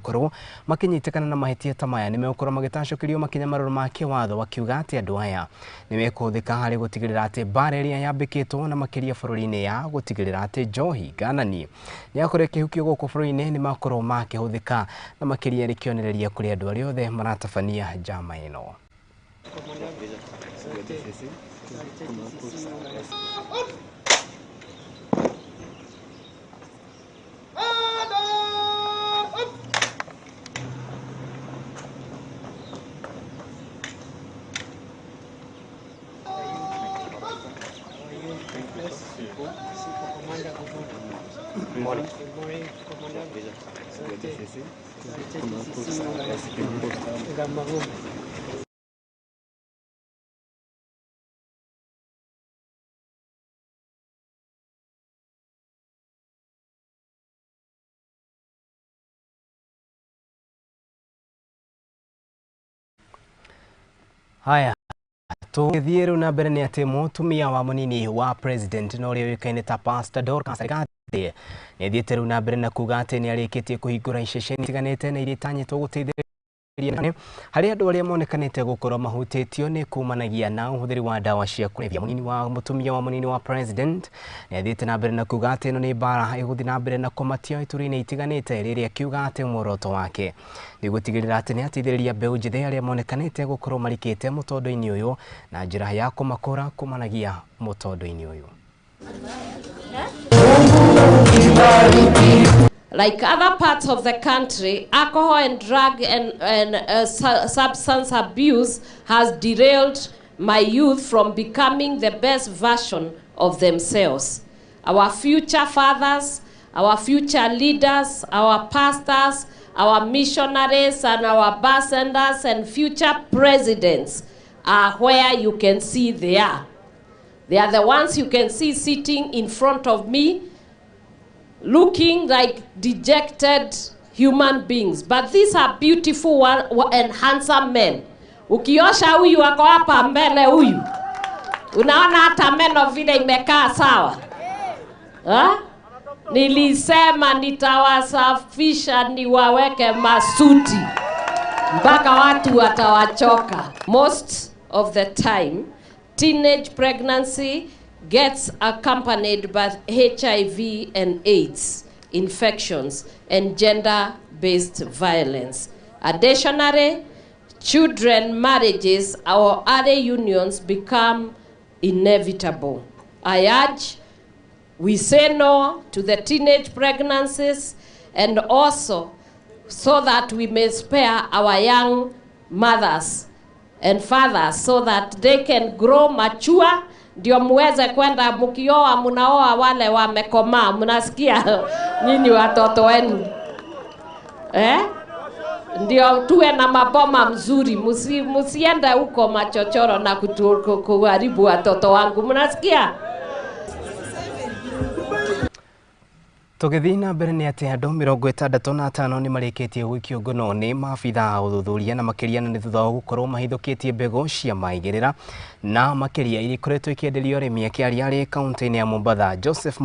megũkorwo makĩnyitĩkana na mahĩtia ta maya nĩmegũkorwo magĩtacũkĩrio makinya marũrũ ma kĩwatho, wakiuga atĩ andũ aya nĩmekũhũthĩka harĩ gũtigĩrĩra atĩ mbara ĩrĩa yambĩkĩtwo na makĩria bũrũri-inĩ ya gũtigĩrĩra atĩ njohi nganani nĩyakorwo ĩkĩhukio gũkũ bũrũri-inĩ nĩmakorwo makĩhũthĩka na makĩria ĩrĩ kĩonereria kũrĩ andũ arĩa othe maratabania njama ĩno. Haya, tũgĩthiĩ rĩu na mbere nĩ atĩ mũtumia wa mũnini wa president na ũrĩa ũĩkaine ta Pastor Dorcas Rigathi nĩ athiĩte rĩu na mbere na kuga atĩ nĩ arĩkĩtie kũhingũra iceceni itiganĩte na iria itanyĩtwo gũteithĩrĩria harĩ andũ arĩa monekanĩte gũkorwo mahutĩtio nĩ kumanagia na ũhũthĩri wa ndawa cia kũrebia. Mũnini wa mũtumia wa mũnini wa president nĩ athiĩte na mbere na kuga atĩ ĩno nĩ mbara ĩgũthiĩ na mbere na kũmatia ituri-inĩ itiganĩte, rĩrĩa akiuga atĩ muoroto wake nĩ gũtigĩrĩra atĩ nĩ ateithĩrĩria mbeũ njĩthĩ arĩa monekanĩte gũkorwo marikĩte mũtondo-inĩ ũyũ na njĩra ya kũmakũra kumanagia mũtondo-inĩ ũyũ. Like other parts of the country, alcohol and drug and substance abuse has derailed my youth from becoming the best version of themselves. Our future fathers, our future leaders, our pastors, our missionaries, and our ambassadors and future presidents are where you can see they are. They are the ones you can see sitting in front of me, looking like dejected human beings. But these are beautiful and handsome men. Ukiosha huyu ako hapa mbele huyu, unaona hata meno vile imekaa sawa. Ha? Nilisema nitawasafisha niwaweke masuti mpaka watu watawachoka. Most of the time, teenage pregnancy gets accompanied by HIV and AIDS infections and gender-based violence. Additionally, children marriages or early unions become inevitable. I urge we say no to the teenage pregnancies, and also so that we may spare our young mothers and fathers so that they can grow mature, ndio muweze kwenda mkioa, mnaoa wale wamekomaa, mnasikia nyinyi watoto wenu, eh? Ndio tuwe na maboma mzuri, musiende huko machochoro na kuharibu watoto wangu, mnasikia? Tũgĩthiĩ na mbere nĩ atĩ andũ 65 nĩ marĩkĩtie gũikio ngono nĩ maabitha a ũthuthuria na makĩria nĩ thutha wa gũkorwo mahithũkĩtie mbegũ cia maigĩrĩra na makĩria iria ikoretwo ikĩenderio arĩmi. Akĩaria arĩ kaunti-inĩ ya Mombatha, Joseph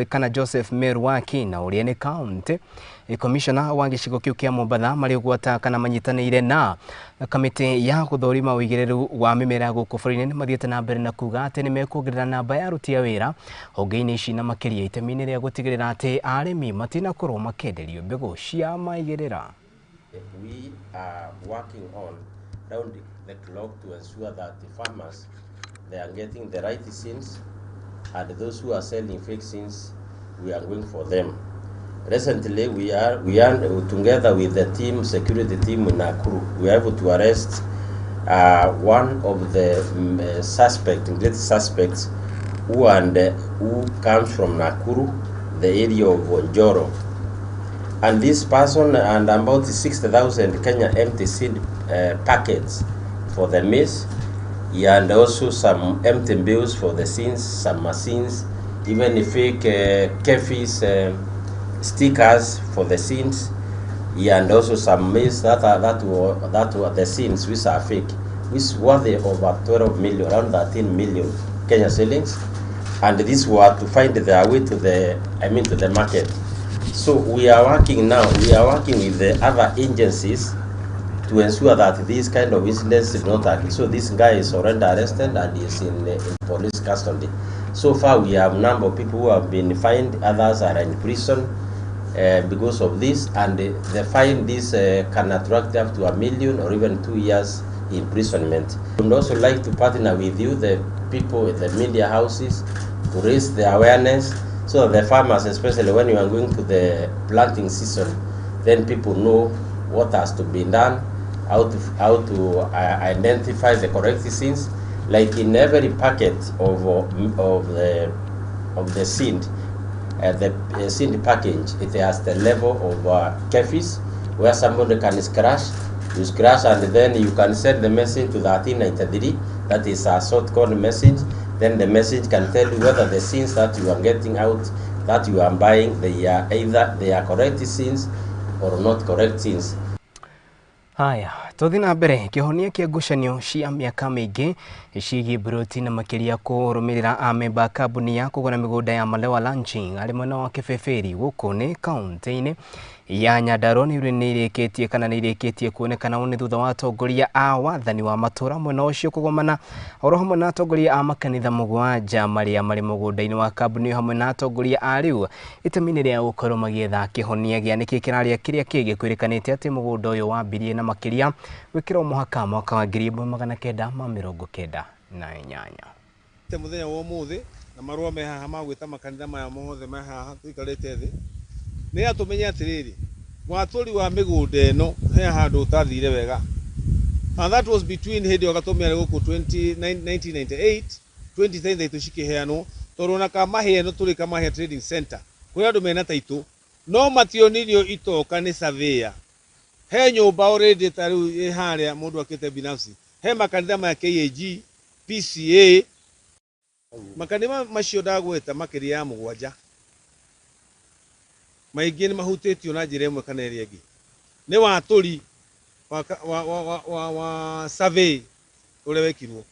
kana Joseph Merwaki na ũrĩa nĩ kaunti commissioner wa gĩcigo kĩu kĩa Mombatha marĩ ũgwata kana manyitanĩire na kamĩtĩ ya gũthũrima ũigĩrĩru wa mĩmera gũkũ bũrũri-inĩ nĩ mathiĩte na mbere na kuga atĩ nĩ mekuongerera namba ya aruti a wĩra honge-inĩ ici na makĩria itemi-inĩ rĩa gũtigĩrĩra atĩ arĩmi matinakorwo makĩenderio mbegũ cia maigĩrĩra. We are working on round the clock to ensure that the farmers, they are getting the right seeds, and those who are selling fake seeds, we are going for them. Recently, we are together with the team, security team in Nakuru, we are able to arrest one of the great suspects who comes from Nakuru, the area of Njoro. And this person and about 60,000 Kenya empty seed packets for the maize, and also some empty bills for the seeds, some machines, even fake kefis, stickers for the seeds, and also some maize that were the seeds which are fake, which worth over 12 million, around 13 million Kenya shillings, and these were to find their way to the, to the market. So we are working now, we are working with the other agencies to ensure that these kind of incidents do not occur. So this guy is already arrested and is in police custody. So far we have number of people who have been fined, others are in prison because of this, and the fine this can attract up to 1 million or even 2 years imprisonment. We would also like to partner with you, the people, the media houses, to raise the awareness so that the farmers, especially when you are going to the planting season, then people know what has to be done, how to identify the correct seeds. Like in every packet of the seed, the seed package, it has the level of KEPHIS, where somebody can scratch. You scratch and then you can send the message to 1393. That is a short code message. Then the message can tell you whether the seeds that you are getting out, that you are buying, they are either they are correct seeds or not correct seeds. Haya, tũthiĩ na mbere. Kĩhonia kĩa ngucanio cia mĩaka mĩingĩ ciĩgiĩ mburoti na makĩria kũrũmĩrĩra amemba a kambuni ya kũgũra mĩgũnda ya Malewa Ranching arĩ mwena wa Kĩbĩbĩri gũkũ nĩ kaunti-inĩ ya Nyandarua nĩ irĩkĩtie kana nĩ irĩkĩtie kuonekana. Ũũ nĩ thutha wa atongoria a wathani wa matũra mwena ũcio kũgomana oro hamwe na atongoria a makanitha mũgwanja marĩa marĩ mũgũnda-inĩ wa kambuni ĩyo hamwe na atongoria a rĩu itemi-inĩ rĩa gũkorwo magĩetha kĩhonia gĩa nĩkĩ kĩrarĩa kĩrĩa kĩngĩ. Kwĩrĩkanĩte atĩ mũgũnda ũyũ wambirie na makĩria gwĩkĩrwo mũhaka mwaka wa 1998. Mũthenya wa ũmũthĩ na marũa me haha ma gwĩta makanitha maya mothe me haha tũikarĩte thĩ nĩ atũmenye atĩrĩrĩ, watũri wa mĩgũnda ĩno he handũ ũtathire wega, and that was between hĩndĩ ĩyo Gatũmi arĩ gũkũ 20 1998 2010 taitũ cikĩheanwo, tondũ ona Kamahĩa ĩno tũrĩ Kamahĩa Trading Center kũrĩ andũ mena taitũ no mationirio itoka nĩ surveyor. He nyũmba already ta rĩu ĩ harĩa mũndũ akĩte binafsi. He makanitha maya KAG, PCA, makanitha macio ndagweta makĩria ya mũgwanja, maingĩ nĩ mahutĩtio na njĩra ĩmwe kana ĩrĩa ĩngĩ nĩ watũri wa survey ũrĩa wekirwo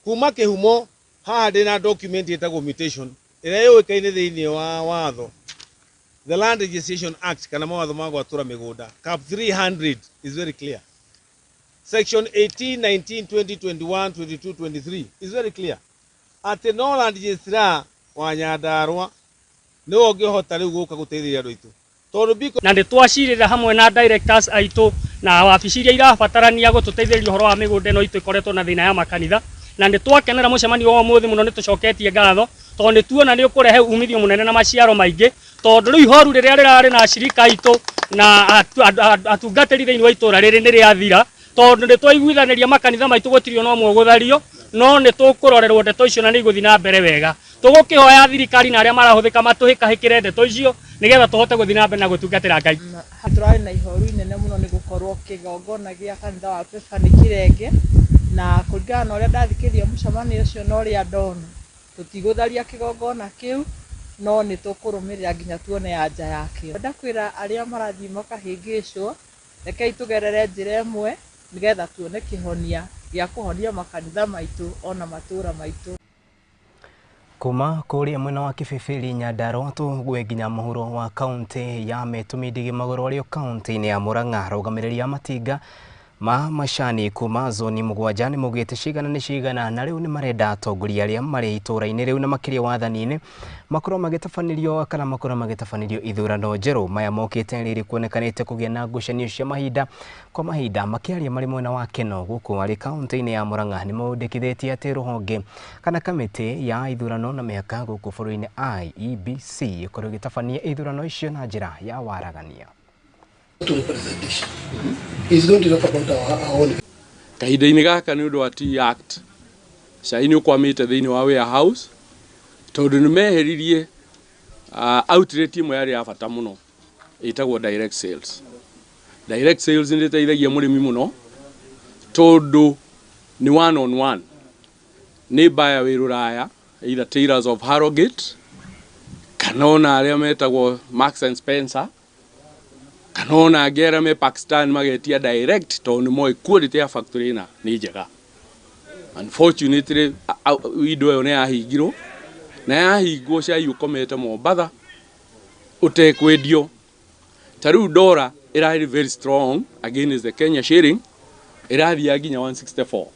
kuma kĩhumo. Haha ndĩ na document ĩtagwo mutation ĩrĩa yũĩkaine thĩinĩ wa watho, the Land Registration Act, kana mawatho ma gwatũra mĩgũnda. Cap 300 is very clear. Section 18, 19, 20, 21, 22, 23 is very clear atĩ no land registrar wa Nyandarua nĩwe ũngĩhota rĩu gũka gũteithĩrĩria andũ aitũ tondũ biko. Na nĩ twacirĩra hamwe na directors aitũ na wabici iria irabatarania gũtũteithĩrĩria ũhoro wa mĩgũnda ĩno itũ ĩkoretwo na thĩna ya makanitha, na nĩ twakenera mũcemanio wa ũmũthĩ mũno. Nĩ tũcoketie ngatho tondũ nĩ tuona nĩ ũkũrehe umithio mũnene na maciaro maingĩ, tondũ rĩu ihoru rĩrĩa rĩrarĩ na acirika aitũ na atungatĩri thĩinĩ wa itũra rĩrĩ nĩ rĩathira, tondũ nĩ twaiguithanĩria makanitha maitũ gũtirĩ ona ũmwe ũgũthario, no nĩ tũkũrorerwo ndeto icio na nĩ igũthiĩ na mbere wega. Tũgũkĩhoya thirikari na arĩa marahũthĩka matũhĩkahĩkĩre ndeto icio nĩgetha tũhote gũthiĩ na mbere na gũtungatĩra Ngai. Tũrarĩ na ihoru inene mũno nĩ gũkorwo kĩgongona gĩa kanitha wa Pefa nĩ kĩrenge, na kũringana na ũrĩa ndathikĩrĩria mũcemanio ũcio na ũrĩa ndona, tũtigũtharia kĩgongona kĩu, no nĩ tũkũrũmĩrĩra nginya tuone anja yakĩo. Ndakwĩra arĩa marathiĩ makahĩngĩcwo, rekei tũgerere njĩra ĩmwe nĩgetha tuone kĩhonia gĩa kũhonia makanitha maitũ ona matũra maitũ. Kuma kũrĩa mwena wa Kĩbĩbĩri Nyandarua tũgwe nginya mũhuro wa kaunti ya Metu Mindigi Magũrũ arĩo kaunti-inĩ ya Murang'a. Arũgamĩrĩri a matinga ma macani kuma zoni mũgwanja nĩ maugĩte cigana nĩ cigana, na rĩu nĩ marenda atongoria arĩa marĩ itũra-inĩ rĩu na makĩria wathani-inĩ makorwo magĩtabanĩrio kana makorwo magĩtabanĩrio ithurano njerũ. Maya mokĩte rĩrĩ kuonekanĩte kũgĩa na ngucanio cia mahinda kwa mahinda. Makĩaria marĩ mwena wa Keno gũkũ arĩ kaunti-inĩ ya Murang'a, nĩ mandĩkithĩtie atĩ rũhonge kana kamĩtĩ ya ithurano na mĩhaka gũkũ bũrũri-inĩ IEBC ĩkorwo ĩgĩtabania ithurano icio na njĩra ya waragania. To representation. He's going to talk about our own. Kahinda-inĩ gaka nĩ ũndũ wa Tea Act, cai nĩ ũkwamĩte thĩinĩ wa warehouse tondũ nĩ meheririe outlet ĩmwe yarĩ ya bata mũno ĩtagwo direct sales. Direct sales nĩ ĩteithagia mũrĩmi mũno tondũ nĩ one on one, nĩ buyer wĩ rũraya, either Taylors of Harrogate kana ona arĩa metagwo Marks and Spencer kana ona angĩ arĩa me Pakistan, magetia direct tondũ nĩ moĩ quality ya factory ĩna nĩ njega. Unfortunately, window ĩyo nĩ yahingirwo, na yahingwo cai ũkomete Mombatha ũtekwendio. Ta rĩu dollar ĩrarĩ very strong against the Kenya shilling, ĩrathiaga nginya 164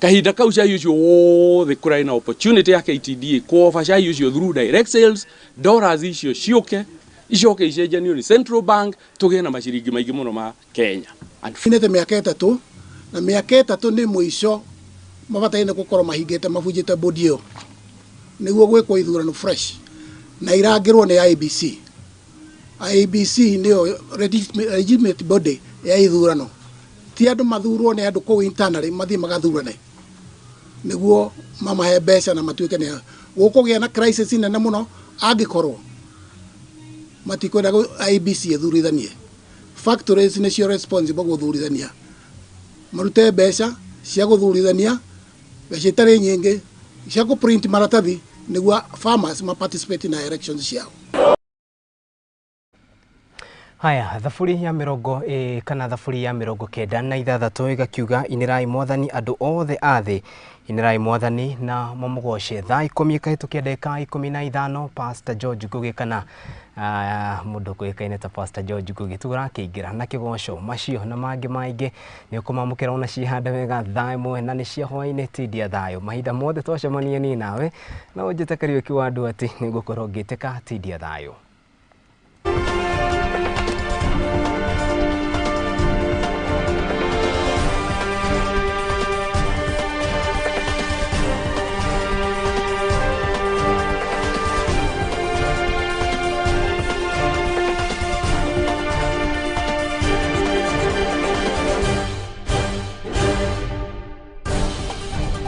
kahinda kau. Cai ũcio wothe kũrarĩ na opportunity ya KTDA kuoba cai ũcio through direct sales, dollars icio ciũke icoke icenjanio nĩ central bank, tũgĩe na maciringi maingĩ mũno ma Kenya. And Finete mĩaka 3, na mĩaka 3 nĩ mũico mabataire gũkorwo mahingĩte mabunjĩte bodi ĩyo nĩguo gwĩkwo ithurano fresh na irangĩrwo nĩ IEBC. IEBC nĩyo legitimate body ya ithurano, ti andũ mathurwo nĩ andũ kũu internally mathiĩ magathurane nĩguo mamahe mbeca na matuĩke nĩ gũkũgĩa na crisis nene mũno angĩkorwo matikwenda IEBC ĩthurithanie. Factories nĩcio responsible gũthurithania, marute mbeca cia gũthurithania, mbeca itarĩ nyingĩ cia kũ print maratathi nĩguo farmers ma participate na elections ciao. Haya, thaburi ya mĩrongo kana thaburi ya 96 ĩgakiuga, "Inĩrai Mwathani andũ othe a thĩ, inĩrai Mwathani na mũmũgoce." Thaa 10 ĩkahĩtũkia ndagĩka 15. Pastor George Ngugi, kana mũndũ ũkũĩkaine ta Pastor George Ngugi, tũrakĩingĩra na kĩgoco. Macio na mangĩ maingĩ nĩ ũkũmamũkĩra ona cihanda wega thaa 1, na nĩ cia hwaĩ-inĩ. Tindia thayũ mahinda mothe twacemania niĩ nawe, na ũnjĩte Kariũki wa andũ atĩ nĩ ngũkorwo ngĩtĩka. Tindia thayũ.